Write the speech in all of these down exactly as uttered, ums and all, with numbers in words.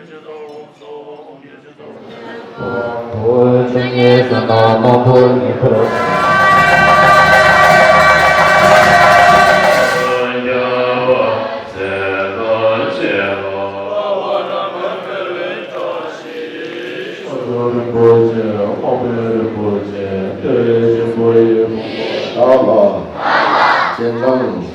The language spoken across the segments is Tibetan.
རིན་པོ་ཆེ། དམག་དཔོན་རིན་པོ་ཆེ། བདེ་ཆེན་པོ་ཡི་བུ་བདག་ལ་སྤྱན་དྲངས།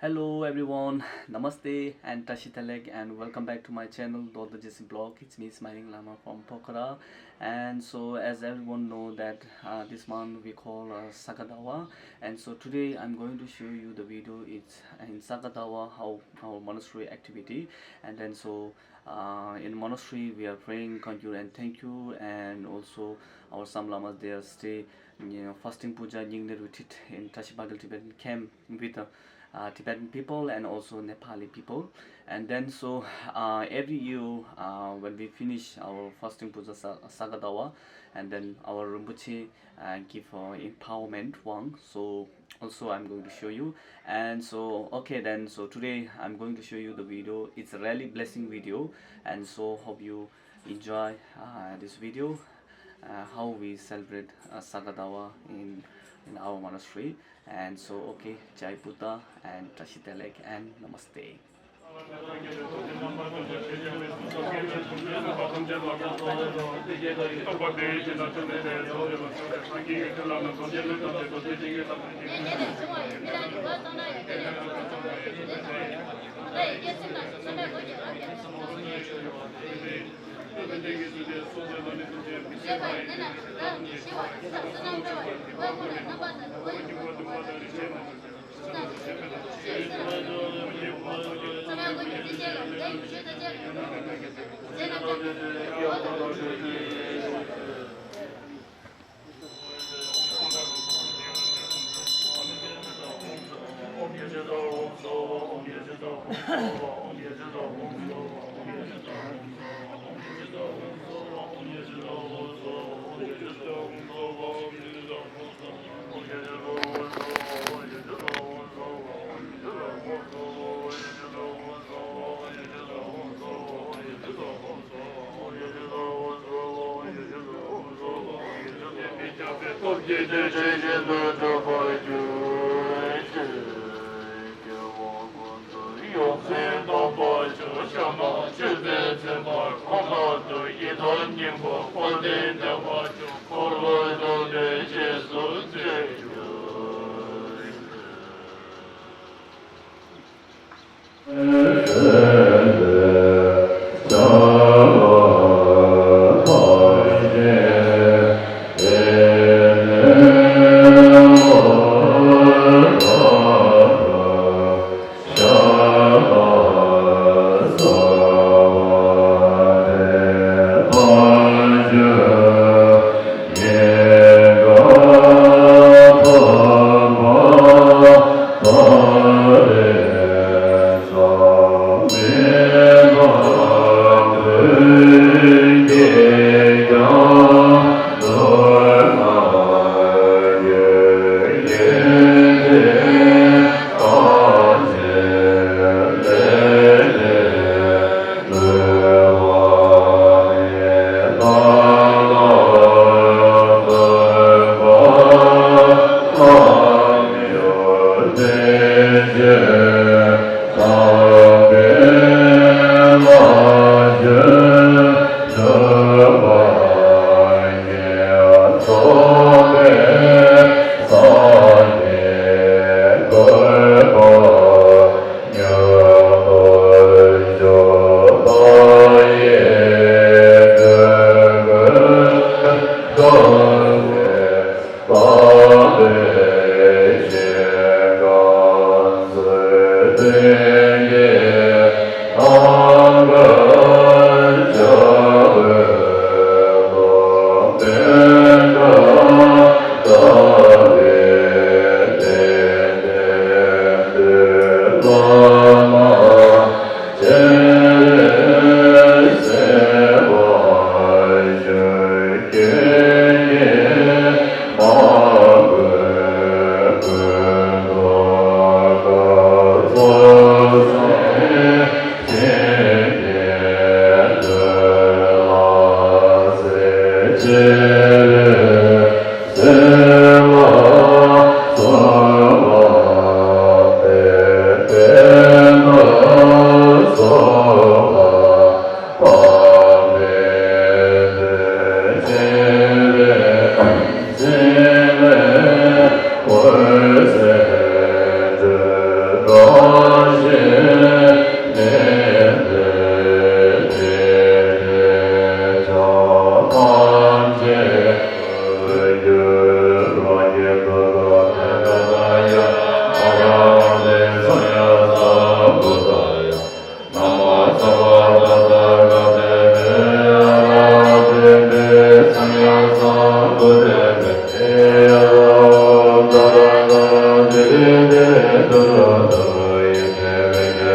Hello everyone, Namaste and Tashi Talek and welcome back to my channel Dodo Jesse Blog. It's me, Smiling Lama from Pokhara. And so as everyone know that uh, this month we call uh, Sakadawa. And so today I'm going to show you the video. It's in Sakadawa, how our monastery activity. And then so uh, in monastery we are praying Kangyur and Thankyur, and also our some lamas they are stay, you know, fasting puja, Nyingner retreat in Tashi Bagel Tibetan camp with uh, uh, Tibetan people and also Nepali people. And then so uh, every year uh, when we finish our fasting puja Sa- Sagadawa, and then our Rinpoche uh, give uh, empowerment wang. So also I'm going to show you. And so okay, then so today I'm going to show you the video. It's a really blessing video, and so hope you enjoy uh, this video, uh, how we celebrate uh, Sagadawa in in our monastery. And so okay, Jai Buddha and Tashi Talek and Namaste.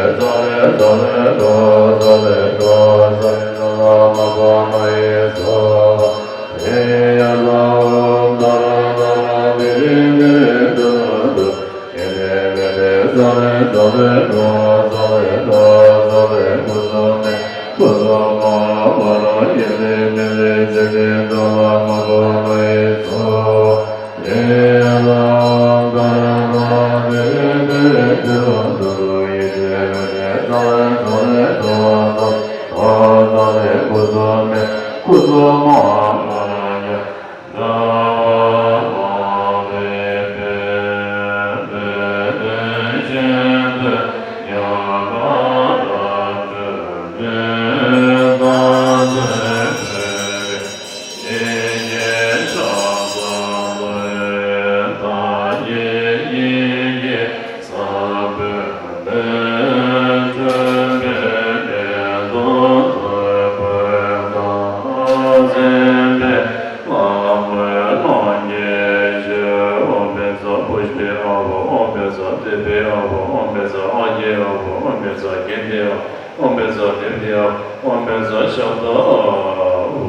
ཨོཾ་བྷཻ་ས་དེ་བྷཻ་ཨ་བྷ། ཨོཾ་བྷཻ་ས་དེ་བྷཻ་ཨ་བྷ། ཨོཾ་བྷཻ་ས་ཨ་ཡེ་ཨ་བྷ། ཨོཾ་བྷཻ་ས་གྷནྟེ་ཨ་བྷ། ཨོཾ་བྷཻ་ས་དེ་བྷཻ་ཨ་བྷ། ཨོཾ་བྷཻ་ས་ཤ་ཏ་ཨ་བྷ།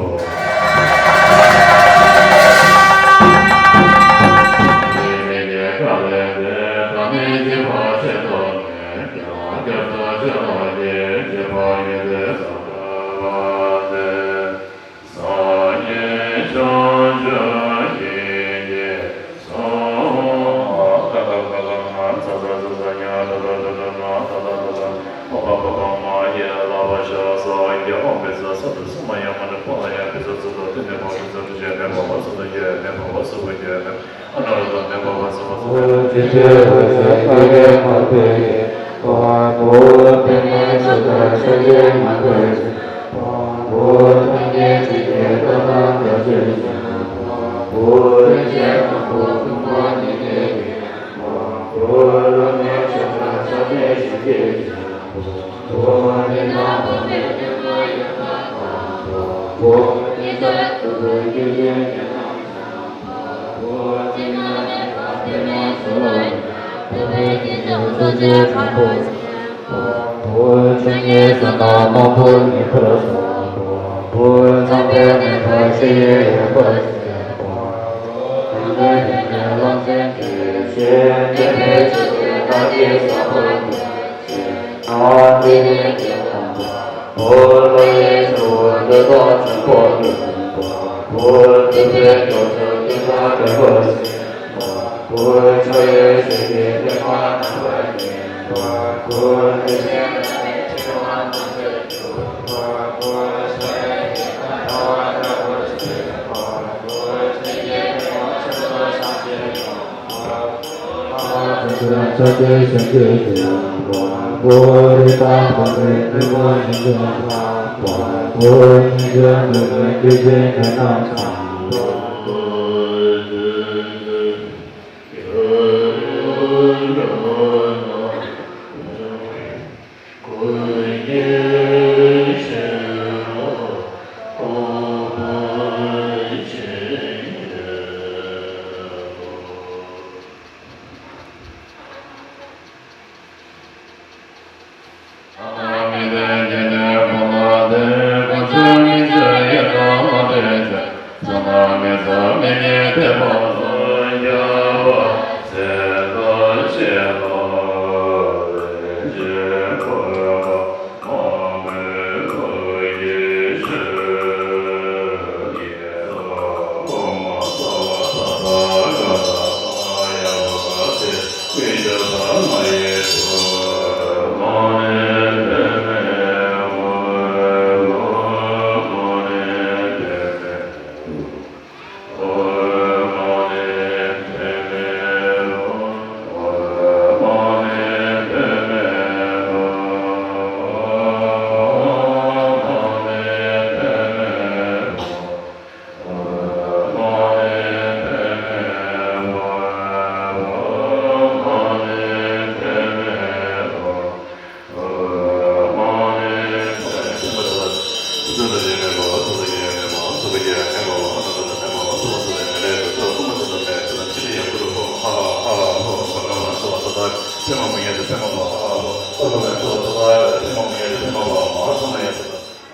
མང་ཡོད་དེ་མང་བ་མ་སོང་ན་ཡོད་པ།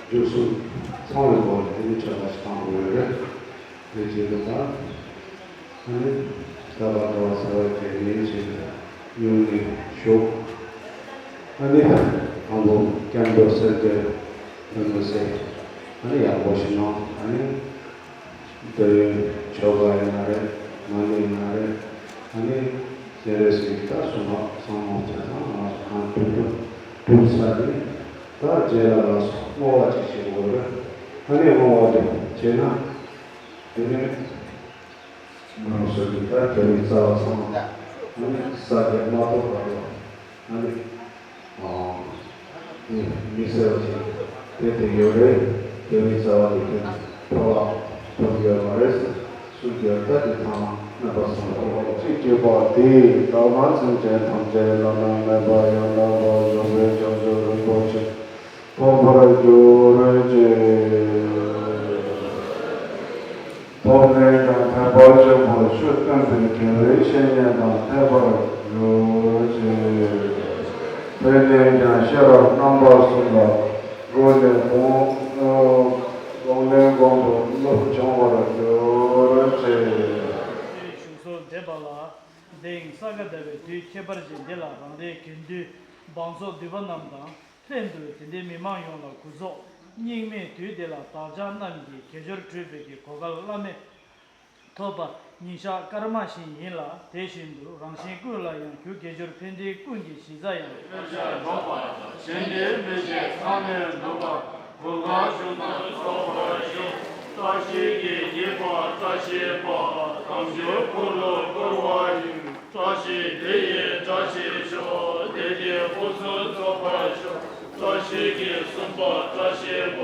རྒྱུ་གསུམ་ཚང་བའི་སྒོ་ནས་དེ་ནི་ཆོག་པ་ཞིག་བཏང་དགོས་ཡོད་རེད། དེ་བྱེད་དུས་ད། ཨ་ནི། ད་བར་དུ་བ་ཟེར་བ་དེ་ནི་ཞིག་སྙུང་ནས་ཞོག་ཨ་ནི། དང་པོ་སྐྱབས་འགྲོ་སེར་སྐྱའི་ཕུལ་མི་སེར། ཨ་ནི་ཡག་པོ་ཞིག་གནང་། ཨ་ནི། དེ་ཆོ་ག་ཡིན་ན་རེད། མ་ཎི་ཡིན་ན་རེད། ཨ་ནི་དེ་རེ་ཞིག་ད་སོ་མ་བསམ་བློ་བྱས་ཙང་ང་ཚོ་གང་ཐུབ་ཐུབ་སྒྲུབ་ཚར་ནས་ད་རྗེས་ལ་ལགས་སོ་བསྔོ་བ་ཅིག་བྱེད་དགོས་རེད། ཨ་ནི་བསྔོ་བ་དེ་བྱས་ན་དེ་ནས་ང་ཚོ་གི་ད་དེ་རིང་རྩ་བ་ཚང་མ་ཨ་ནི་ས་དེ་མ་གཏོགས་པ་རེད། ཨ་ནི། ཨ། དེ་མི་གསལ་བ་ཞིག་དེ་དེ་ཡོད་རེད། དེ་མི་གསལ་བ་དེ་དེ་ཕོ་བ་ཕོ་ཡོད་མ་རེད། སུ་རྒྱལ་ད་དེ་ཐང་རྣམ་པ་གསུམ་པོ་གཅིག་གྱུར་པ་དེ་དག་ན་སེམས་ཅན་ཐམས་ཅད་བླ་ན་མེད་པ་ཡང་དག་པར་རྫོགས་པའི་བྱང་ཆུབ་རིན་པོ་ཆེ་ཐོབ་པར་གྱུར་ཅིག་ཐོབ་ནས་ཀྱང་ཕན་པ་ཆེན་པོ་ཆོས་སྟོན་པའི་དགེ་བའི་བཤེས་གཉེན་དང་འཕྲད་པར་གྱུར་ཅིག་དེ་ནས་ཀྱང་ཤེས་རབ་རྣམ་པ་གསུམ་ལ་སྒོ་ནས་གོང་གོང་ནས་གོང་དུ་སློབ་སྦྱོང་བར་གྱུར་ཅིག་བཞུགས་སུ་འདེབས་པ་ལ། དེང་ས་ག་ཟླ་བའི་དུས་ཁྱད་པར་ཅན་འདི་ལ་རང་རེའི་དགེ་འདུན་བང་སོ་འདུས་པ་རྣམས་དང་། ལྷན་དུ་དེ་འདྲའི་མི་མང་ཡོངས་ལ་གུས་ཚོགས་སྙིང་མེད་དུས་འདི་ལ་བདག་ཅག་རྣམས་ཀྱི་དགེ་སྦྱོར་གྲུབ་པའི་གི་གོ་སྐལ་བླ་མེད་ཐོབ་པ་ཉིན་ཞག་སྐར་མ་བཞིན་ཡིན་ལ། དེ་བཞིན་དུ་རང་གཞན་ཀུན་ལ་ཡང་རྒྱུ་དགེ་སྦྱོར་ཕན་བདེའི་ཀུན་གྱི་གཞི་རྩ་ཡང་། ཕན་ཕྱིར་འགྲོ་བ་དང་གཞན་གྱི་མི་ཚེ་ཚང་ནས་འགྲུབ་པ་གོ་སྐལ་ཆུང་ཙམ་ཐོབ་པར་ཤོག་བཀྲ་ཤིས་ཀྱི་བགྱིས་པ་བཀྲ་ཤིས་པ། དམ་ཆོས་འཁོར་ལོ་བསྐོར་བ་ཡི། བཀྲ་ཤིས་དེ་ཡི་བཀྲ་ཤིས་ཤོག་དེ་ཡི་ཕུན་སུམ་ཚོགས་པར་ཤོག་བཀྲ་ཤིས་ཀྱི་སུམ་པ་བཀྲ་ཤིས་པ།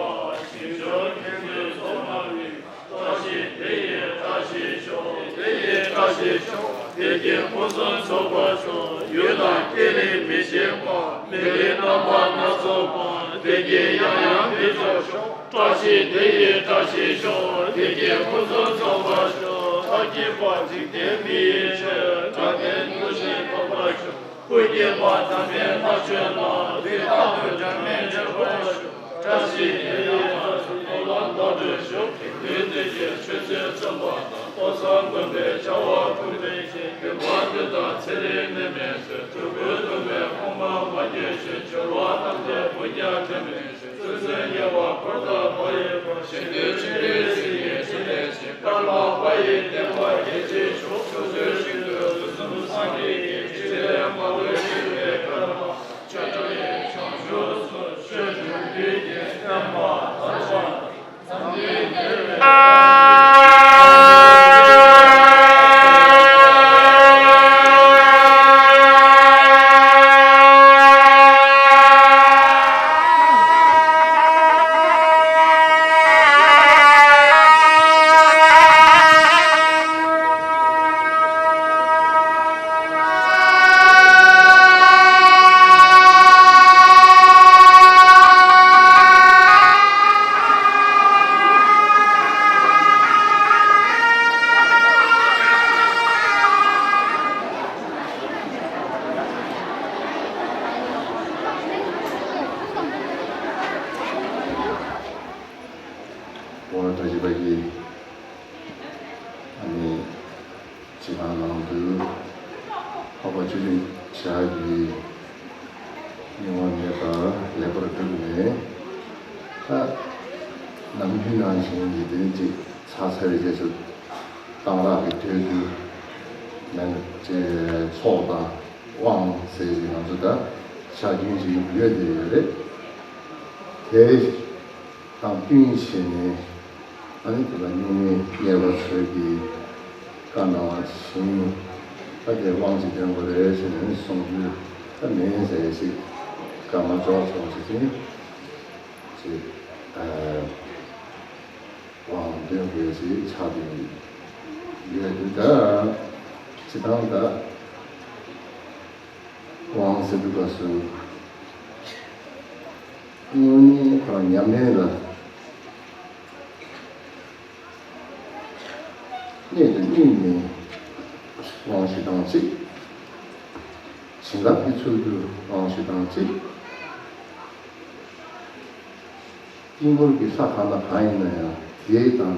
ཞིང་བཅུ་མཁན་ཆེན་ཚོགས་རྣམས་ཀྱི། བཀྲ་ཤིས་དེ་ཡི་བཀྲ་ཤིས་ཤོག་དེ་ཡི་བཀྲ་ཤིས་ཤོག་དེ་ཡི་ཕུན་སུམ་ཚོགས་པར་ཤོག་ཡུལ་དང་རྐྱེན་ལས་མི་ཤེས་པ། མི་ལུས་རྣམ་པ་སྣ་ཚོགས་པ། དེ་ཡི་ཡང་ཡང་འཕེལ་རྒྱས་ཤོག་བཀྲ་ཤིས་དེ་ཡི་བཀྲ་ཤིས་ཤོག་དེ་ཡི་ཕུན་སུམ་ཚོགས་པར་ཤོག་བཀྲ་ཤིས་པ་འཇིག་རྟེན་མི་ཡི་ཆོས། དགའ་ལྡན་ཀུན་གྱིས་ཐོབ་པར་ཤོག་སྐུ་སྐྱེ་བ་དམ་པའི་ལྷ་ཆོས་ལ། དུས་རྟག་ཏུ་འབྲལ་མེད་འབྲེལ་བར་ཤོག་བཀྲ་ཤིས་དེ་ཡི་བཀྲ་ཤིས་སྨོན་ལམ་བརྡ་སྤྲོད་ཤོག་དུས་དུས་ཀྱི་ཆོས་ཚུལ་བརྩོན་པ་དང་། ལྷག་བསམ་སྒོམ་པའི་བྱ་བ་ཀུན་ཕན་ཞིང་། དགེ་བ་འདི་དག་ཚེ་རིང་ནད་མེད་ཚེ། སྤྲུལ་སྐུའི་སྟོན་པའི་དབུ་མ་མ་བསྐྱོད་ཅིང་། འབྱོར་བ་ཐམས་ཅད་བུ་སྐྱེ་དྲི་མེད་ཅིང་། བརྩོན་འགྲུས་དགེ་བ་འཁོར་དང་བག་ཡོད་པ། གཞན་དོན་ཕྱིར་འདོད་སེམས་ཉིད་ཅི་ལེགས་ཤིང་། ཀརྨ་པ་ཡི་བསྟན་པ་རྒྱས་ཆེར་ཤོག་སོ་སོའི་ཞིང་དུ་དུས་གསུམ་སངས་རྒྱས་ཀྱི། ཕྲིན་ལས་མ་ལུས་སྤྱི་བོའི་ཀརྨ། ཆོས་ཀྱི་བྱང་ཆུབ་སུ། ཆོས་སྒྲུབ་དུས་ཀྱི་བསྟན་པ་དར་བ། ཨོ་བཀྲ་ཤིས་པ་ཡིས། ཨ་ནི། སྤྱི་བཏང་ནང་དུ་འཕགས་པ་ཆོས་ཀྱི་ཕྱག་གི་སྙིང་བ་མེད་པར་ལེགས་པར་བསྒྲུབས་ནས། ད་ནམ་རྒྱུན་ནང་བཞིན་གྱི་དེ་ནི་ཅིག་ཚར་ཚར་བའི་རྗེས་སུ་གཏང་རག་གི་དུས་དུ་མེན་ཅེས་ཚོགས་དང་དབང་ཟེར་ཞིག་ང་ཚོ་ད་ཕྱག་རྒྱུན་ཞིག་ཡོད་དེ་ཡོད་རེད། དེ། དང་བསྟུན་བྱས་ནས། ཨ་ནི་དེ་ལ་སྙུང་གནས་གཉེར་པ་ཚོས་ཀྱིས་བཀའ་གནང་བ་བཞིན། ད་དེ་དབང་ཅིག་འདོན་དགོས་རེད་ཟེར་ནས་གསུང་རྒྱུ་ད་མེད་ཟེར་ཞིག་བཀའ་མ་འཇོག་སོང་ཟེར་དུས་ཅིག་ཨ་དབང་འདོན་དགོས་ཞེས་ཆགས་ཏེ་ཡོད་དུས། ད་སྤྱི་བཏང་ད། དབང་ཟེར་དུས་སྐབས་སུ། དངོས་གནས་ཁོ་རང་ཉམས་ལེན་ལ་གནད་དུ་བསྣུན་ནས་དབང་ཞུ་སྟངས་གཅིག་བྱིན་རླབས་ཀྱི་ཚུལ་དུ་དབང་ཞུ་སྟངས་གཅིག་སྙིང་པོ་གི་ས་གང་དང་གང་ཡིན་ན་ཡང་དེ་དང་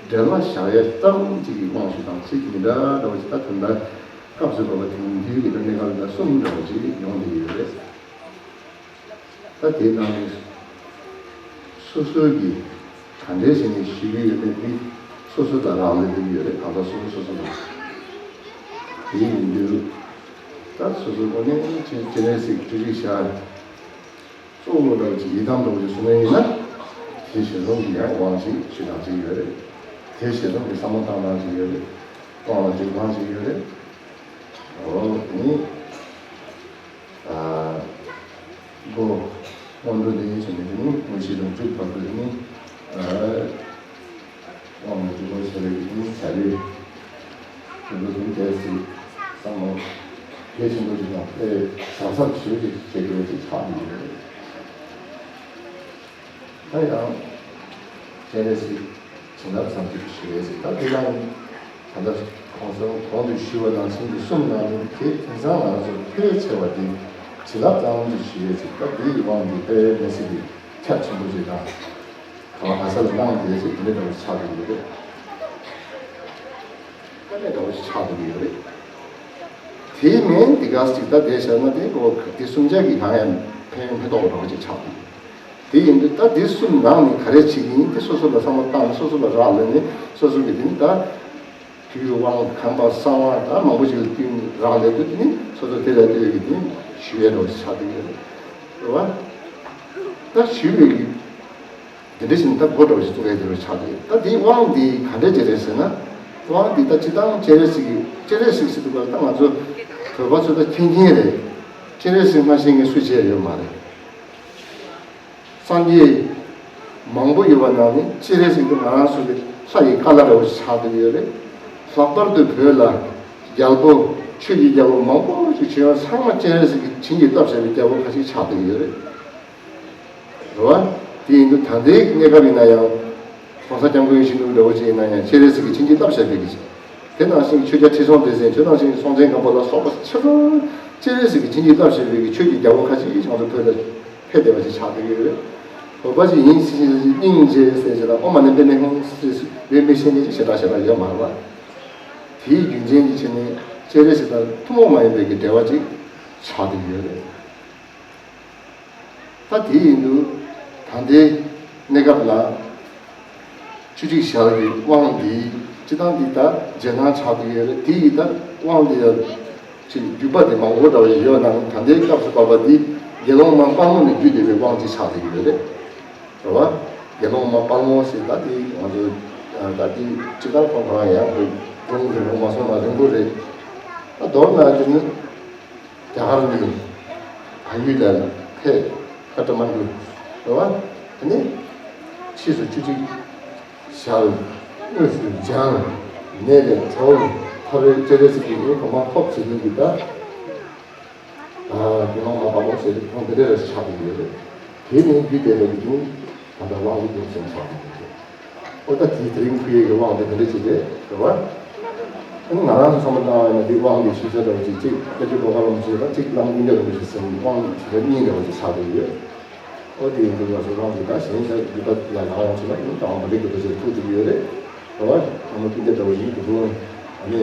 འབྲེལ་བ་བཞག་ཡ་ཙམ་ཅིག་གི་དབང་ཞིག་དང་ཚིག་མི་འདྲ་འདྲ་བ་ཞིག་ད་དོན་དག་སྐབས་སུ་བབ་པ་དེང་དུས་ཀྱི་གནས་སྐབས་ལ་གསུམ་འདྲ་བ་ཅིག་ཡོང་བསྡད་ཡོད་རེད། ད་དེའི་ནང་ནས་སོ་སོའི་གི་ག་འདྲས་བྱས་ནས་ཞུ་གི་ཡོད་མེད་དེ་སོ་སོ་ལ་རག་ལས་བསྡད་ཀྱི་ཡོད་རེད། གང་ཟག་སོ་སོ་སོ་སོ་ལ། དེ་ཡིན་དུས་ད་སོ་སོ་ངོས་ནས་ཅི་ཅི་ནས་ཞིག་ཅི་ཞིག་བྱ། གཙོ་བོ་འདྲ་བོ་ཅིག་ཡི་དམ་འདྲ་བོ་ཅིག་བཟུང་ཡ་ཡིན་ན། དེ་ཞེ་སོང་གི་ཡང་དབང་ཞིག་ཞུ་སྟངས་ཅིག་ཡོད་རེད། དེ་ཞེ་སོང་གི་བསམ་བློ་བཏང་སྟངས་ཅིག་ཡོད་རེད། དབང་ལ་འཇུག་སྟངས་ཅིག་ཡོད་རེད། འོ་དེ་ནི། ཨ། སྒོ་སྔོན་འགྲོ་ལས་བྱས་ནས་དེ་ནི་དངོས་གཞི་ལ་འཇུག་བར་དུ་དེ་ནི། ཨ། དབང་ལ་འཇུག་པར་བྱ་བའི་དེ་ནི་བྱ་བའི། དེ་ཚོ་དེ་ནི་གལ་སྲིད་བསམ་བློ་གལ་ཆེན་པོ་ཞིག་དང་དཔེ་གཟབ་གཟབ་ཞེ་པོ་ཅིག་བྱེད་དགོས་པ་ཅིག་ཆགས་ཀྱི་ཡོད་རེད། ད་ཡང་སྤྱན་རས་གཟིགས་བྱིན་རླབས་ཙམ་ཅིག་ཞུ་ཡས་ཟིག་ད་དེ་ཡང་ད་ལྟ་གོང་ས་གོང་དུ་ཞུས་པ་ནང་བཞིན་གྱི་གསུམ་ནང་ནས་དེ་དེང་སང་ང་ཚོ་ཕལ་ཆེ་བ་དེ་བྱིན་རླབས་ཙམ་ཅིག་ཞུ་ཡས་ཟིག་ད་དེའི་དབང་གིས་དཔལ་མི་སྲིད་པའི་ཁྱབ་ཆེན་པོ་ཞིག་དང་གང་ལ་ས་ལ་གནང་དེ་ཟིག་དེ་འདྲ་འདྲ་བོ་ཆགས་ཀྱི་ཡོད་རེད། དཀའ་གནད་འདྲ་བོ་ཞིག་ཆགས་འདུག་ཡོད་རེད། དེ་མིན་འདི་ག་ཅིག་ད་དེ་བྱས་ན་དེ་ཨོ་དེ་གསུམ་ཆ་གི་གང་ཡང་ཕན་ཡོན་ཕན་ཐོགས་འདྲ་བོ་ཅིག་ཆགས་འདུག་དེ་ཡིན་དུས་ད་དེ་གསུམ་ནང་ནས་ག་རེ་བྱེད་ཀྱི་ཡིན་དེ་སོ་སོ་ལ་བསམ་བློ་བཏང་ནས་སོ་སོ་ལ་རག་ལས་ནས་སོ་སོ་གི་དེ་ནི་ད་དུས་དབང་ཁང་པ་གསང་བ་ད་མང་པོ་ཞིག་ལ་བསྟུན་རག་ལས་དུས་དེ་ནི་སོ་སོ་དེ་ལ་ལྟོས་ཀྱི་དེ་ཞུ་ཡས་འདྲ་བོ་ཞིག་ཆགས་འདུག་ཡོད་རེད། རེད་བ། ད་ཞུ་བའི་གི་དེ་འདྲ་ཞིག་ད་སྒོ་འདྲ་བོ་ཞིག་བཙུགས་ཡས་དེ་རུ་ཆགས་ཀྱི་ཡོད། ད་དེའི་དབང་འདི་ག་འདྲ་ཅིག་རེད་ཟེར་ན། དབང་འདི་ད་སྤྱིར་བཏང་སྤྱན་རས་གཟིགས་ཀྱི་སྤྱན་རས་གཟིགས་ཟེར་དུས་ད་ང་ཚོ་བོད་པ་ཚོ་ད་མཁྱེན་མཁྱེན་རེད། སྤྱན་རས་གཟིགས་མ་ཤེས་མཁན་སུ་གཅིག་ཡོད་མ་རེད། སངས་རྒྱས་མང་པོ་ཡོད་པ་ནང་ནས་སྤྱན་རས་གཟིགས་དེ་ང་རང་ཚོ་གི་ལྷ་ཡི་བཀའ་སློབ་འདྲ་བོ་ཞིག་ཆགས་བསྡད་ཡོད་རེད། ལྷག་པར་དུ་བོད་ལ་རྒྱལ་པོ་ཆོས་ཀྱི་རྒྱལ་པོ་མང་པོ་ཞིག་བྱོན་ཡོད་ཚང་མ་སྤྱན་རས་གཟིགས་ཀྱི་བྱིན་གྱིས་བརླབས་བྱས་པའི་རྒྱལ་པོ་ཁ་ཤས་ཆགས་བསྡད་ཡོད་རེད། རེད་བ། དེ་ཡིན་དུས་ད་ལྟའི་གནས་སྐབས་ཡིན་ན་ཡང་། གོང་ས་སྐྱབས་མགོན་ཡིད་བཞིན་ནོར་བུ་འདྲ་བོ་ཅིག་ཡིན་ན་ཡང་སྤྱན་རས་གཟིགས་ཀྱི་བྱིན་གྱིས་བརླབས་བྱས་པའི་གི་ཅིག་དེ་ནང་བཞིན་ཆོས་རྒྱལ་ཁྲི་སྲོང་ལྡེ་བཙན་ཆོས་ནང་བཞིན་སྲོང་བཙན་སྒམ་པོ་ལ་སོགས་པ་ཆ་ཚང་སྤྱན་རས་གཟིགས་ཀྱི་བྱིན་གྱིས་བརླབས་བྱས་པའི་གི་ཆོས་ཀྱི་རྒྱལ་པོ་ཁ་ཅིག་ང་ཚོ་བོད་ལ་ཕེབས་བསྡད་པ་ཅིག་ཆགས་བསྡད་ཀྱི་ཡོད་རེད། བོད་པ་ཅིག་ཡིན་ཕྱིན་ཆད་སྙིང་རྗེ་ཟེར་བྱས་ལ་ཨོཾ་མ་ཎི་པདྨེ་ཧཱུྃ་ཟེར་ལས་མི་ཤེས་མཁན་ཅིག་ཞེ་དྲག་ཞེ་དྲག་ཡོད་མ་རེད་བ། དེའི་རྒྱུ་མཚན་གྱི་ཆེད་ནས་སྤྱན་རས་གཟིགས་དང་ཐུན་མོང་མ་ཡིན་པའི་གི་འབྲེལ་བ་ཅིག་ཆགས་བསྡད་ཀྱི་ཡོད་རེད། ད་དེ་ཡིན་དུས་ད་ལྟའི་གནས་སྐབས་ལ་བཅུ་གཅིག་ཞལ་གྱི་དབང་འདིའི་སྤྱི་བཏང་འདི་ད་རྗེས་གནང་ཆགས་བསྡད་ཡོད་རེད། དེ་ཡི་ད་དབང་འདི་ཡང་ཅིག་བརྒྱུད་པ་དེ་མང་པོ་འདྲ་བ་ཡོད་ནའང་ད་ལྟའི་སྐབས་སུ་བབས་པ་འདི་དགེ་སློང་མ་དཔལ་མོ་ནས་བརྒྱུད་བསྡད་པའི་དབང་ཅིག་ཆགས་བསྡད་ཡོད་རེད། རེད་བ། དགེ་སློང་མ་དཔལ་མོ་ཟེར་ད་དེ་ང་ཚོ་ད་དེ་སྤྱི་བཏང་ཁོང་ཁོ་རང་ཡང་དགོས་སྒྲུང་རིང་པོ་མ་སོང་ན་རིང་པོ་རེད། ད་མདོར་ན་དེ་ནི། རྒྱ་གར་ནས་བལ་ཡུལ་ལ་ཕེབས་ཀ་ཏ་མན་ཌུ་རེད་བ། དེ་ནས་ཕྱིས་སུ་བཅུ་གཅིག་ཞལ་དངོས་སུ་སྦྱངས། ནད་ལས་གྲོལ། མཐར་སྤྱན་རས་གཟིགས་ཀྱི་དངོས་གོ་མ་ཐོབ་ཟེར་མཁན་གྱི་ད་དགེ་སློང་མ་དཔལ་མོ་ཟེར་ཁོང་དེ་འདྲ་ཆགས་ཀྱི་ཡོད་རེད། དེ་ནས་རྒྱུད་སྡེ་ལ་ཡིན། ད་ལྟ་དབང་པོ་རྒྱུ་མཚན་ཆགས་ཀྱི་ཡོད་རེད། ཨོ་ད་དེའི་དེ་རིང་ཕུལ་ཡས་ཀྱི་དབང་དེ་དེ་འདྲ་ཅིག་རེད་རེད་བ། ཨ་ནི་ང་རང་ཚོ་བསམ་བློ་བཏང་བ་ཡིན་ན་འདི་དབང་གི་ཆོས་ཚུལ་འདྲ་བ་ཅིག་གཅིག་སྐྱབས་རྗེ་གོ་དཀར་རམ་ཆོས་དང་གཅིག་བླ་མ་ཀུན་ཁྱབ་རིན་པོ་ཆེ་ཟེར་དབང་ཆོས་ཚུལ་གཉིས་འདྲ་བ་ཅིག་ཆགས་བསྡད་ཡོད། ཨོ་དེ་ཡིན་དུས་ང་ཚོ་དབང་གི་ད་གཞན་ཞིག་རྒྱུད་པ་ལ་ཡང་དབང་ཆེ་ན་ཡིན་ད་དབང་པོ་རིགས་ཀྱི་རྡོ་རྗེ་ཐུགས་ཐུག་ཡོད་རེད་རེད་བ། བླ་མ་ཀུན་ཁྱབ་འདྲ་བ་ཡིན་དུས་ཀུན་ཨ་ནི་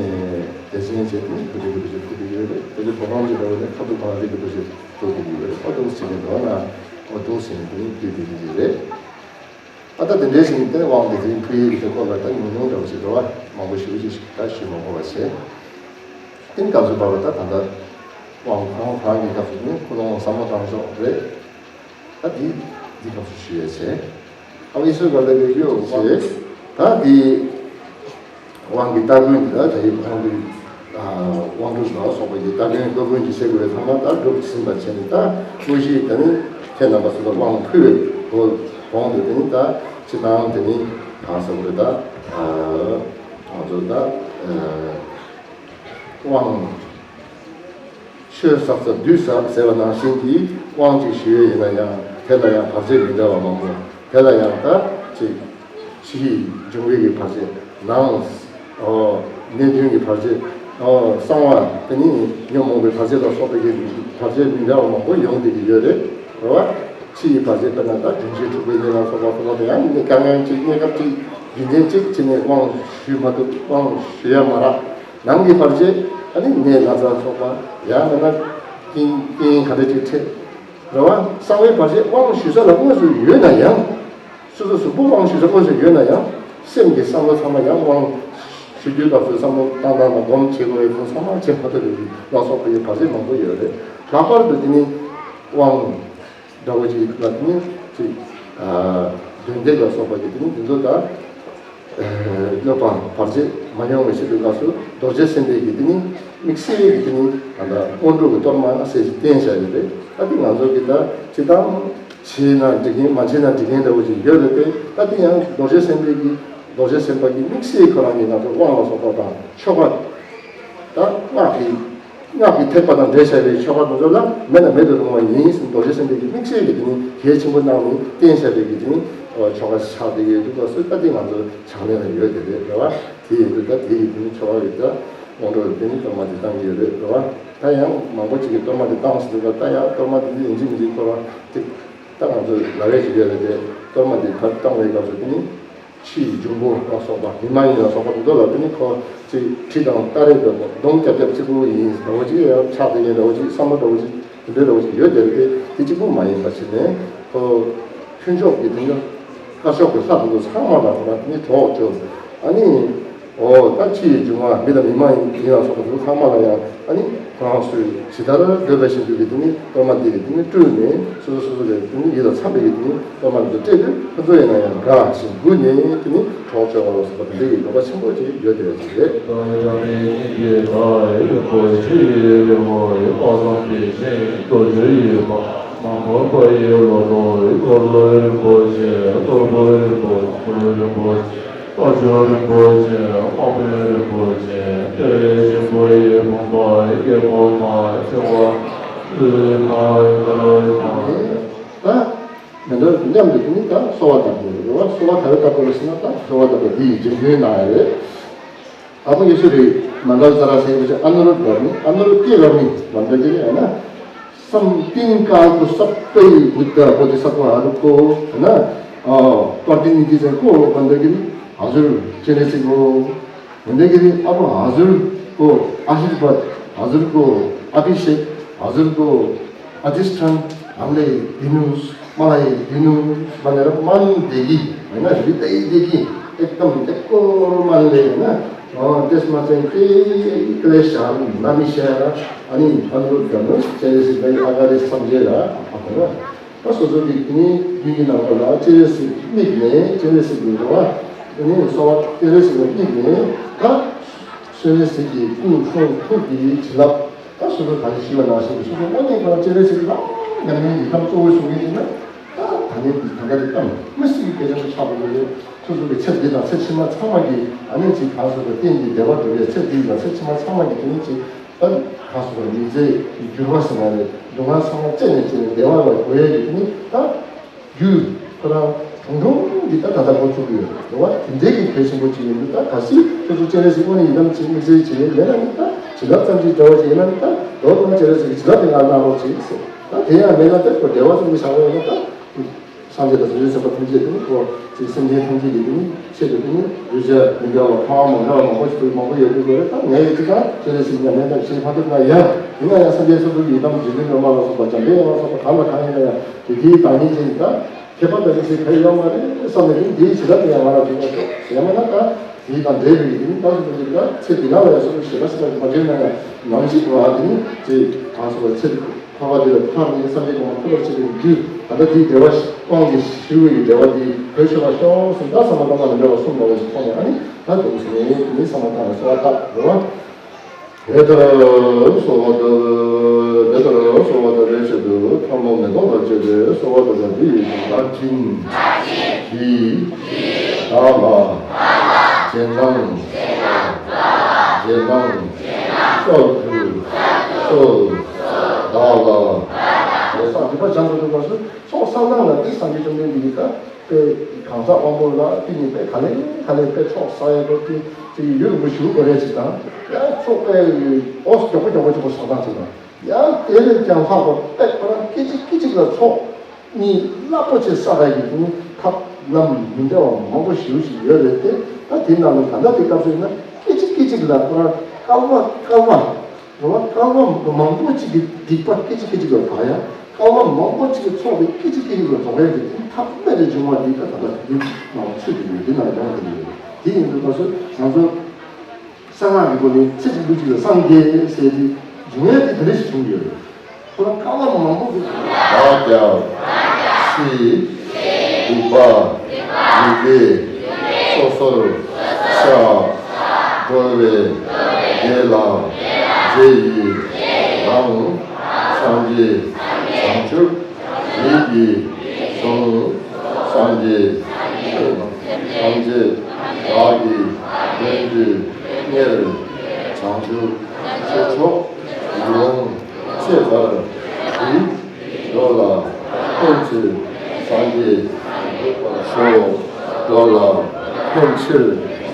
དེ་བཞིན་བྱས་ཏེ་ཀུན་ཁྱབ་རིགས་ཀྱི་རྡོ་རྗེ་ཐུགས་ཐུག་ཡོད་རེད། སྐྱབས་རྗེ་གོ་དཀར་རམ་ཆོས་འདྲ་བ་ནི་ཁ་ཐུག་ཁ་ལ་རིགས་ཀྱི་རྡོ་རྗེ་ཐུགས་ཐུག་ཡོད་རེད། ཨོ་དེ་བཞིན་བྱས་ནས་འགྲོ་ན་ཨོ་དེ་བཞིན་དུ་རྒྱུད་སྡེ་འདི་རེད། ཨ་ད་དེ་འདྲའི་ཞིག་ནི་དེ་དབང་དེ་ཚོའི་ཕུལ་ཡས་ཀྱི་དེ་སྐོར་ལ་ད་ཉུང་ཉུང་འདྲ་བོ་ཞིག་འགྲོ་བ་མང་པོ་ཞེ་པོ་ཅིག་ཞིག་ད་ཞུས་མ་དགོས་པ་བྱས། དེ་ནི་སྐབས་སུ་བབས་པ་ད་ད་ལྟ་དབང་ཁོང་རང་གི་སྐབས་སུ་ནི་ཀུན་སློང་བསམ་བློ་བཏང་ཕྱོགས་རེད། ད་འདི་འདི་སྐབས་སུ་ཞུ་ཡས་བྱས། ཨ་ཝི་སུ་ག་ལ་གི་ཡོད་བྱས། ད་འདི། དབང་གི་སྟ་གོན་འདི་ལ་ད་ཡི་དབང་གི་དབང་སྒྲུབ་ལ་སོགས་པ་ཡི་སྟ་གོན་སློབ་དཔོན་གྱིས་བྱེད་དགོས་པའི་ཚང་མ་ད་སྒྲུབ་ཟིན་པ་བྱས་ནས་ད་དངོས་གཞི་དེ་ནི་ཁྱེད་རྣམ་པ་ཚོ་ལ་དབང་ཕུལ་བའི་གོང་དུ་དེ་ནི་ད་སྤྱི་བཏང་དེ་ནི་གང་ཟེར་དགོས་རེད་ད། ང་ཚོ་ད་དབང་། ཆོས་བསགས་ས་བདུད་བསགས་ཟེར་བ་ནང་བཞིན་གྱི་དབང་ཅིག་ཞུ་ཡས་ཡིན་ན་ཡང་དེ་ལ་ཡང་བར་ཆད་མི་འདྲ་བ་མང་པོ། དེ་ལ་ཡང་ད་ཅིག་ཕྱི་ཡི་འབྱུང་བའི་གི་བར་ཆད། ནང་ཨོ་ནད་གདོན་གྱི་བར་ཆད། ཨོ་གསང་བ་དེ་ནི་ཉོན་མོངས་པའི་བར་ཆད་ལ་སོགས་པའི་གི་བར་ཆད་མི་འདྲ་བ་མང་པོ་ཡོང་བསྡད་ཀྱི་ཡོད་རེད། རེད་བ། ཕྱི་ཡི་བར་ཆད་དཔེར་ན་ད་སྒྲིབ་བྱེད་འཁྲུགས་པའི་གཉེན་ལ་སོགས་པ་སོགས་པ་དེ་ཡང་ནི་དཀའ་ངལ་གཅིག་གནས་སྐབས་གཅིག་རྒྱུ་མཚན་གཅིག་བྱས་ནས་དབང་ཞུས་མ་ཐུབ། དབང་ཞུ་ཡ་མ་རག། ནང་གི་བར་ཆད་ཨ་ནི་ནད་ན་ཚ་སོགས་པ་ཡང་མིན་ན་རྐྱེན་རྐྱེན་ག་འདྲ་ཅིག་འཕྲད་རེད་བ། གསང་བའི་བར་ཆད་དབང་ཞུ་ས་ལ་དངོས་སུ་ཡོད་ན་ཡང་། སོ་སོ་གཟུགས་པོ་དབང་ཞུ་ས་དངོས་སུ་ཡོད་ན་ཡང་། སེམས་ཀྱི་བསམ་བློ་ཚང་མ་ཡང་དབང་ཞུ་རྒྱུའི་སྐབས་སུ་བསམ་བློ་བཏང་སྟངས་དང་སྒོམ་བྱེད་དགོས་པའི་དེ་ཚང་མ་བྱེད་མ་ཐུབ་པའི་ལ་སོགས་པའི་བར་ཆད་མང་པོ་ཡོད་རེད། ལྷག་པར་དུ་དེ་ནི་དབང་འདྲ་བོ་ཅིག་ལ་དེ་ནི་ཅིག་གདོན་བགེགས་ལ་སོགས་པ་གི་དེ་ནི་དེ་ཚོ་ད་གནོད་པ་བར་ཆད་མ་ཡོང་བའི་ཆེད་དུ་སྐབས་སུ་རྡོ་རྗེ་སེམས་དཔའི་གི་དེ་ནི་དམིགས་བསལ་གྱི་དེ་ནི་ད་ལྟ་སྔོན་འགྲོ་གི་གཏོར་མ་ཟེར་ཞིག་བསྟན་བཞག་ཡོད་རེད། ད་དེ་ང་ཚོ་གི་ད་སྤྱི་བཏང་བྱས་ན་འགྲིག་མཁན་མ་བྱས་ན་འགྲིག་མཁན་འདྲ་བོ་ཅིག་ཡོད་རེད་དེ། ད་དེ་ཡང་རྡོ་རྗེ་སེམས་དཔའི་གི་རྡོ་རྗེ་སེམས་དཔའ་གི་དམིགས་བསལ་ཁོ་རང་གི་ང་ཚོ་དབང་ལ་སོགས་པ་དང་ཆོ་ག་ད་སྔགས་ཀྱི་སྔགས་ཀྱི་ཐེག་པ་དང་འབྲེལ་བྱས་པའི་ཆོ་ག་དེ་ཚོ་ལ་མེད་ན་མེད་དུ་རུང་བ་ཡིན་ཟེར། རྡོ་རྗེ་སེམས་དཔའི་གི་དམིགས་བསལ་གྱི་དེ་ནི་གལ་ཆེན་པོ་གནང་ནས་བསྟན་བྱས་པའི་གི་དེ་ནི་ཆོ་ག་ཆགས་བསྡད་ཡོད་འདུག་པ་སོགས་ད་དེ་ང་ཚོ་ཕྱག་ལེན་ལ་ཡོད་དེ་རེད། རེད་བ། དེ་ཡིན་དུས་ད་དེ་ཡི་དེ་ནི་ཆོ་ག་ཡོད་ད་དབང་འགྲོ་དེ་ནི་གཏོར་མ་དེ་བཏང་གི་ཡོད་རེད། རེད་བ། ད་ཡང་མང་པོ་ཅིག་གིས་གཏོར་མ་དེ་བཏང་ཟེར་འདུག་ག་ད་ཡང་གཏོར་མ་དེ་ནི་ཡིན་གཅིག་མིན་གཅིག་འཁོར་བ་ཅིག་ད་ང་ཚོ་ལ་རེ་ཞིག་ཡོད་རེད་དེ། གཏོར་མ་དེ་ཕར་བཏང་བའི་སྐབས་སུ་དེ་ནི་ཕྱིའི་འབྱུང་པོ་ལ་སོགས་པ་མི་མ་ཡིན་ལ་སོགས་པ་དེ་ཚོ་ལ་དེ་ནི་ཁོ་ཅིག་གྲི་དང་སྟ་རེ་དང་གདོང་རྒྱབ་རྒྱབ་གཅིག་པུ་ཡིན་འདྲ་བོ་ཅིག་ཡང་ཆགས་བསྡད་མཁན་འདྲ་བོ་ཅིག་བསམ་བློ་འདྲ་བོ་ཅིག་དེ་འདྲའི་འདྲ་བོ་ཅིག་ཡོད་དེ་རེད་དེ། དེ་གཅིག་པུ་མ་ཡིན་པ་བྱས་ནས་ཁོ་མཐུན་ཕྱོགས་ཀྱི་དེ་ནི་དཀར་ཕྱོགས་ཀྱི་ལྷ་དེ་ཚོ་ཚང་མ་ལ་ཁོ་རང་དེ་ནི་གྲོགས་བཅོལ། ཨ་ནི། ཨོ་ད་ཕྱི་ཡི་འབྱུང་བ་མི་དང་མི་མ་ཡིན་ཡིན་ལ་སོགས་པ་དེ་ཚོ་ཚང་མ་ལ་ཡང་ཨ་ནི་ཁོ་རང་ཚོས་ཇི་ལྟར་འདོད་པ་བཞིན་དུ་གི་དེ་ནི་གཏོར་མ་འདི་གི་དེ་ནི་སྤྲུལ་ནས་སོ་སོ་སོ་སོ་གི་དེ་ནི་ཡིད་ལ་འཚམ་པའི་གི་དེ་ནི་གཏོར་མ་འདི་ཚོ་སྤྲད་དུས་ཁོ་ཚོ་ཡིན་ན་ཡང་དགའ་ཞིང་མགུ་ནས་དེ་ནི་གྲོགས་བཅོལ་བ་ལ་སོགས་པ་དེ་འདྲ་གི་འདོད་པ་ཆེན་པོ་ཅིག་ཡོད་བསྡད་པ་ཅིག་རེད། དཔལ་འབྱོར་རིན་པོ་ཆེ་དཔལ་འབྱོར་རིན་པོ་ཆེ་དཔལ་འབྱོར་རིན་པོ་ཆེ་དཔལ་འབྱོར་རིན་པོ་ཆེ་དཔལ་འབྱོར་རིན་པོ་ཆེ་བདེ་ཆེན་པོ་ཡི་བུམ་པ་སྐྱེ་བོ་དང་ཆེ་བ་ལུས་དང་ལུས་དང་། ད་མི་འདྲ་མཉམ་དུ་དེ་ནི་ད་གསོལ་བ་བཏབ་དགོས་རེད་བ། གསོལ་བ་ག་རེ་བཏབ་དགོས་རེད་ཟེར་ན། ད་གསོལ་བ་བཏབ་པ་འདི་ཡི་རྒྱུ་མཚན་ནང་ཡོད་རེད། ཨ་ཁུ་ཡེ་ཤེས་རེད། མན་དཱ་ཛ་ར་སེ་བ་ཅི་ཨ་ནུ་རུ་དྷ་ར་ནི་ཨ་ནུ་རུ་ཏི་ར་ནི་མན་དཱ་ཀི་རི་ཨ་ན། སམ་ཏིང་ཀ་ཀུ་སབ་པེ་བུདྡྷ་བོ་དྷི་སཏྭ་ཨ་རུ་ཀོ་ཨ་ན། པར་ཏི་ནི་དྷི་ཙེ་ཀོ་མན་དཱ་ཀི་རི་ཧ་ཟུར་ཅེ་རེ་སི་ཀོ། མན་དཱ་ཀི་རི་ཨ་ཕ་ཧ་ཟུར་ཀོ། ཨ་ཤིར་བད་ཧ་ཟུར་ཀོ། ཨ་བྷི་ཤེག་ཧ་ཟུར་ཀོ། ཨ་དྷི་སྟན་ཨ་ལེ་དྷི་ནུ་མ་ལ་ཡེ་དྷི་ནུ་མ་ནེ་ར་མན་དེ་གི་མེ་ན་རི་དེ་དེ་གི་ཨེག་དམ་ཨེག་སྐོར་མ་ལེ་ན། ཨ་ཏེས་མ་ཙན་ཏེ་ཀི་ལེ་ཤ་ན་མི་ཤ་ར། ཨ་ནི་ཨ་ནུ་རུ་དྷ་ནི་ཅེ་རེ་སི་ཀ་ཡི་ཨ་ག་རེ་སམ་ཇེ་ར་ཨ་ཁོ་ན། ད་སོ་སོ་གི་དེ་ནི་རྒྱུད་ཀྱི་ནང་པ་ལ་ཅེ་རེ་སི་དམིགས་ནས་ཅེ་རེ་སི་གི་འགྲོ་བ་དེ་ནི་གསོལ་བ་ཅེ་རེ་སི་ལ་དམིགས་ནས་ད་ཅེ་རེ་སི་གི་སྐུ་གསུང་ཐུགས་ཀྱི་བྱིན་རླབས། ད་སོ་སོ་ད་ནི་ཤི་བ་ནང་བཞིན་གྱི་སོ་སོ་དངོས་གནས་ཁོ་རང་ཅེ་རེ་སི་ལ་ཉམས་ལེན་ཡི་དམ་གཙོ་བོ་བཟུང་གི་ཡིན་ན། ད་ད་ནི་ད་ག་དེ་གཏམ་མི་སྲིད་ཀྱི་གལ་ཆེན་པོ་ཆགས་པ་ཡོད་རེད། སོ་སོ་གི་ཚེ་འདི་དང་ཚེ་ཕྱི་མ་ཚང་མ་གི་ཨ་ནི་ཅིག་གང་སོ་སོ་གཏན་གྱི་བདེ་བ་སྒྲུབ་པའི་ཚེ་འདི་དང་ཚེ་ཕྱི་མ་ཚང་མ་གི་དེ་ནི་ཅིག་ད་གང་སོ་སོ་མི་ཚེ་འགྱུར་བ་ཟེར་ན་རེད། སྡུག་བསྔལ་ཚང་མ་རྩད་ནས་བཅད་ནས་བདེ་བ་ལ་འགོད་ཡས་ཀྱི་དེ་ནི་ད། རྒྱུ་ཁོ་རང་གྲུང་གྲུང་གི་ད་ད་ལྟ་འགོ་བཙུགས་ཡོད་རེད་བ། དེ་འདྲའི་གི་གལ་ཆེན་པོ་ཅིག་ཡིན་འདུག་ད་གལ་སྲིད་སོ་སོ་སྤྱན་རས་གཟིགས་དངོས་གནས་ཡི་དམ་བྱེད་དམིགས་བསལ་བྱེད་ཡས་མེད་ན་ནི། ད་བྱིན་རླབས་ཙམ་ཅིག་འདྲ་བ་ཅིག་ཡིན་ན་ནི། ད་མདོར་ན་སྤྱན་རས་གཟིགས་ཀྱི་བྱིན་རླབས་དེ་ང་གནང་རོགས་བྱེད་ཟེར། ད་དེ་ཡང་མེད་ན་ད་ཁོ་འབྲེལ་བ་ཙམ་ཅིག་བཞག་པ་ཡིན་ན། ད་སངས་རྒྱས་དང་བྱང་ཆུབ་སེམས་དཔའ་ཐམས་ཅད་དེ་ནི་ཁོ་ཅིག་སེམས་ཅན་ཐམས་ཅད་ཀྱི་དེ་ནི་ཆེད་དུ་དེ་ནི་གདུལ་བྱ་མི་འདྲ་བ་ཕ་མ་མང་འདྲ་བ་མང་པོ་ཞིག་མང་པོ་ཡོད་དགོས་རེད། ད་ངས་ཡི་ཅི་ད་སྤྱན་རས་གཟིགས་ཉམས་ལེན་དང་ཞེས་མ་ཐུབ་ན་ཡང་། ཡིན་ན་ཡང་སངས་རྒྱས་སོ་སོ་གི་ཡི་དམ་རྗེ་བཙུན་སྒྲོལ་མ་ལ་སོགས་པ་འཇམ་དཔལ་དབྱངས་ལ་སོགས་པ་གང་ལ་གང་ཡིན་ན་ཡང་། དེ་དེའི་བདག་ཉིད་ཅན་ཡིན་ད། ཁྱད་པར་དུ་ཡིན་ཚེ་ག་ཡོད་མ་རེད་བསམ་ནས་ནི་དེའི་བྱིན་རླབས་དེ་ཡང་ང་ལ་འཇུག་པར་ཤོག་ཟེར་ཡང་མིན་ན། ད་དེའི་དང་འབྲེལ་བའི་ཡིན་ད་སོ་སོ་ཅིག་ད་ཚེ་འདི་ལ་ལ་ཡང་སོ་སོ་ཞེ་དྲག་ཞེ་དྲག་མ་འབྲེལ་ན་ཡང་ནམ་ཞིག་བ་དེ་ནི་ཅེས་གང་སོགས་པའི་ཚེ་འཕགས་པ་དེ་ལ་ཐར་ནས་སངས་རྒྱས་ཀྱི་ངོ་ཐོབ་པར་བྱེད་པའི་རྒྱུ། ད་ལྟ་དེའི་འབྲེལ་བ་དབང་གི་ཤུལ་བའི་འབྲེལ་བ་དེ་བོད་ཤོར་བ་ཤོག་ཟེར། ད་ས་མ་ཏ་མ་ལ་འབྲེལ་བ་གསུམ་ལ་འོས་སུ་ཐོག་ནས་ཨ་ནི་ད་འདུག་ཟེར་ནས་ནི་ས་མ་ཏ་ལ་གསོལ་བ་བཏབ་རེད་བ། དེ་ལྟར་གསོལ་བ་བཏབ། དེ་ལྟར་གསོལ་བ་བཏབ་པའི་ཆེད་དུ་ཐལ་མོ་མེ་ཏོག་དང་བཅས་ཏེ་གསོལ་བ་བཏབ་པ་འདི་ཡི་བདག་བྱིན་གྱིས་བདག་ལ་རྗེས་གནང་རྗེས་གནང་སྩལ་དུ་གསོལ། བདག་ལ་རྗེས་གནང་སྒྲུབ་པ་སྦྱང་དགོས་འདུག་པ་སོགས་ཚོགས་བསགས་སྟངས་ལ་དེ་སངས་རྒྱས་བཅོམ་ལྡན་འདས་ཀྱིས་ད་དཔེ་གང་ཟག་དབང་པོ་ལ་དེ་ནི་དཔེ་ག་ལེ་ག་ལེ་དཔེ་ཚོགས་བསགས་ཡས་སྐོར་གྱི་ཅིག་ཡོད་རུང་ཞུ་དགོས་རེད་ཅིག་དང་། ཡང་ཚོགས་དཔེ་ཨོ་མགྱོགས་པོ་མགྱོགས་པོ་ཅིག་པོ་བསགས་སྟངས་ཅིག་དང་། ཡང་དེ་ལས་ཀྱང་ལྷག་པ་དཔེ་ཁོ་རང་སྐད་ཅིག་སྐད་ཅིག་ལ་ཚོགས། གཉིས་རླབས་པོ་ཆེ་བསགས་ཡག་གི་ཐབས་ལམ་མི་འདྲ་བ་མང་པོ་ཞེ་པོ་ཅིག་ཡོད་རེད་དེ། ད་དེའི་ནང་ལ་ད་ལྟ་དེ་སྐབས་སུ་ཡིན་ན་སྐད་ཅིག་སྐད་ཅིག་ལ་ཁོ་རང་བསྐལ་པ་བསྐལ་པ། རེད་བ། བསྐལ་པ་མང་པོ་ཅིག་གི་སྡིག་པ་སྐད་ཅིག་སྐད་ཅིག་ལ་དག་ཡ། བསྐལ་པ་མང་པོ་ཅིག་གི་ཚོགས་དེ་སྐད་ཅིག་སྐད་ཅིག་ལ་དག་ཡ་གི་དེ་ཐབས་རྨད་དུ་བྱུང་བ་འདི་ད་ད་ལྟ་དེ་ནང་ཚུད་དེ་ཡོད། འདི་ནང་ཡོང་དེ་ཡོད། དེ་ཡིན་དུས་ད་སོ་ང་ཚོ་གསང་སྔགས་ཀྱི་སྒོ་ནས་ཚེ་གཅིག་ལུས་གཅིག་ལ་སངས་རྒྱས་ཟེར་དེ་འབྱུང་ཡ་དེ་དེ་འདྲ་ཞིག་བྱུང་ཡོད་རེད། ཁོ་ན་བསྐལ་པ་མང་པོ་གི་བདག་ཀྱང་སྲིད་སྡིག་པ་མི་དགེ་སོ་སོར་བཤགས། འགྲོ་བའི་དགེ་ལ་རྗེས་ཡི་རང་། སངས་རྒྱས་བྱང་ཆུབ་ཡིད་ཀྱིས་བཟུང་། སངས་རྒྱས་ཐམས་ཅད་བདག་གིས་མཐོང་དུས་སྙེར། བྱང་ཆུབ་ཆོས་མཆོག་ཡིད་འོང་ཚེ་འབར་བའི། འགྲོ་ལ་ཕན་ཕྱིར་སངས་རྒྱས་འགྲུབ་པར་ཤོག། འགྲོ་ལ་ཕན་ཕྱིར་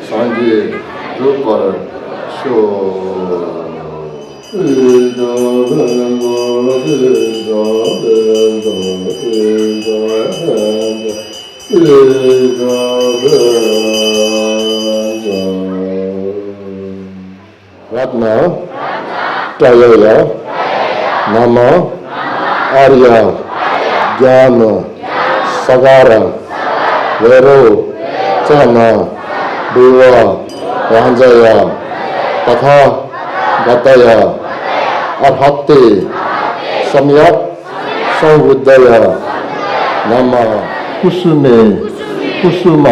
སངས་རྒྱས་འགྲུབ་པར་ཤོག། रत्न त्रय नमः आर्य ज्ञान सागर वैरोचन देव वंदय तथागतय अर्हते सम्यक् संबुद्धय नमः। कुसुमे कुसुम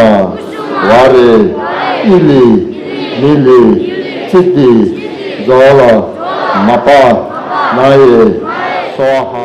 वारे इलि नीलि चिति ज्वाल मप नाय स्वाहा।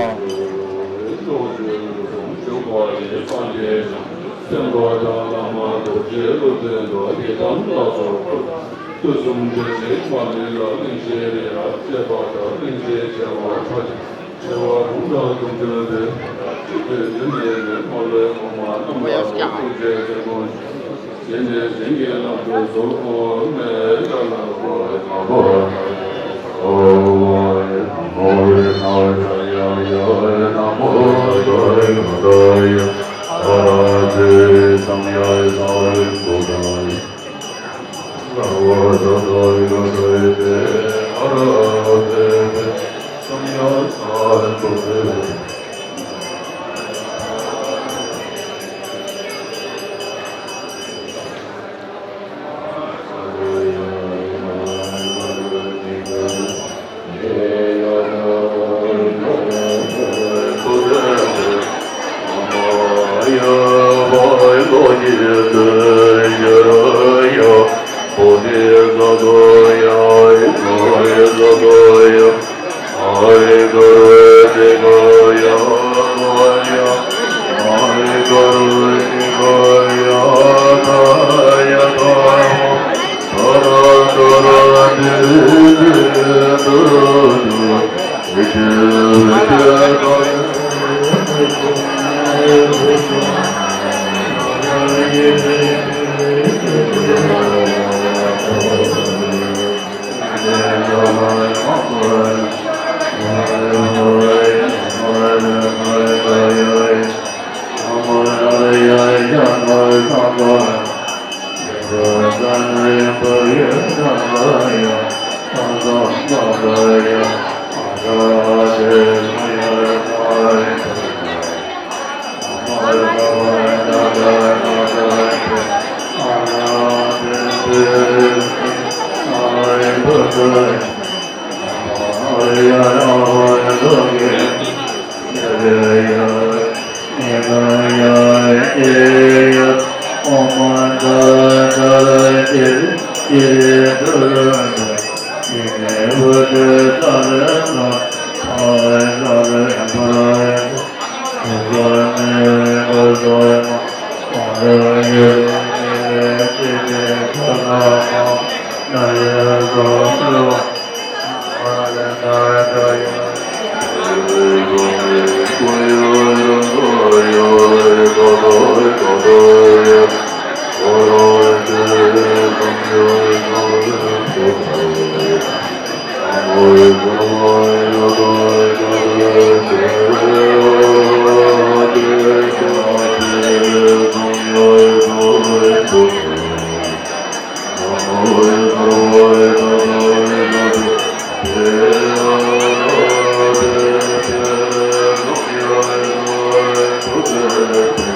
Thank you.